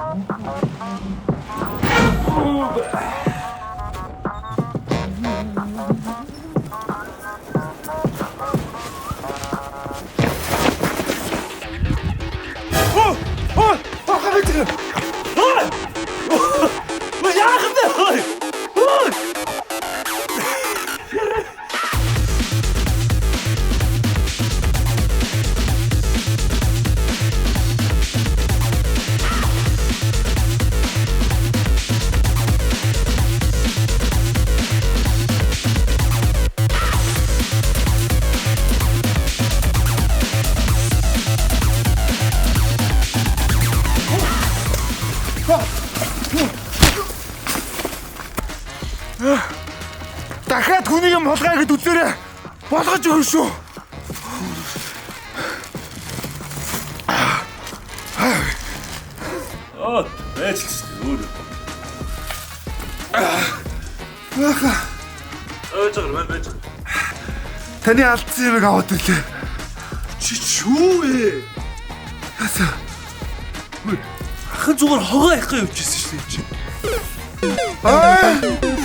Оо! Оо! Хаа гэж. Ой! Яах вэ? Ой! Дахиад хүнийг юм хулгай гэд үзээрэй. Болгож өгнө шүү. Аа, байж л шүү дээ өөр. Өөж байгаа мэн байж байгаа. Таны алдсан юмыг аваад ирлээ. Чи чүү вэ? Яасан? Ахын зүгээр хогоо явах гэж явчихсан шүү дээ чи. Аа!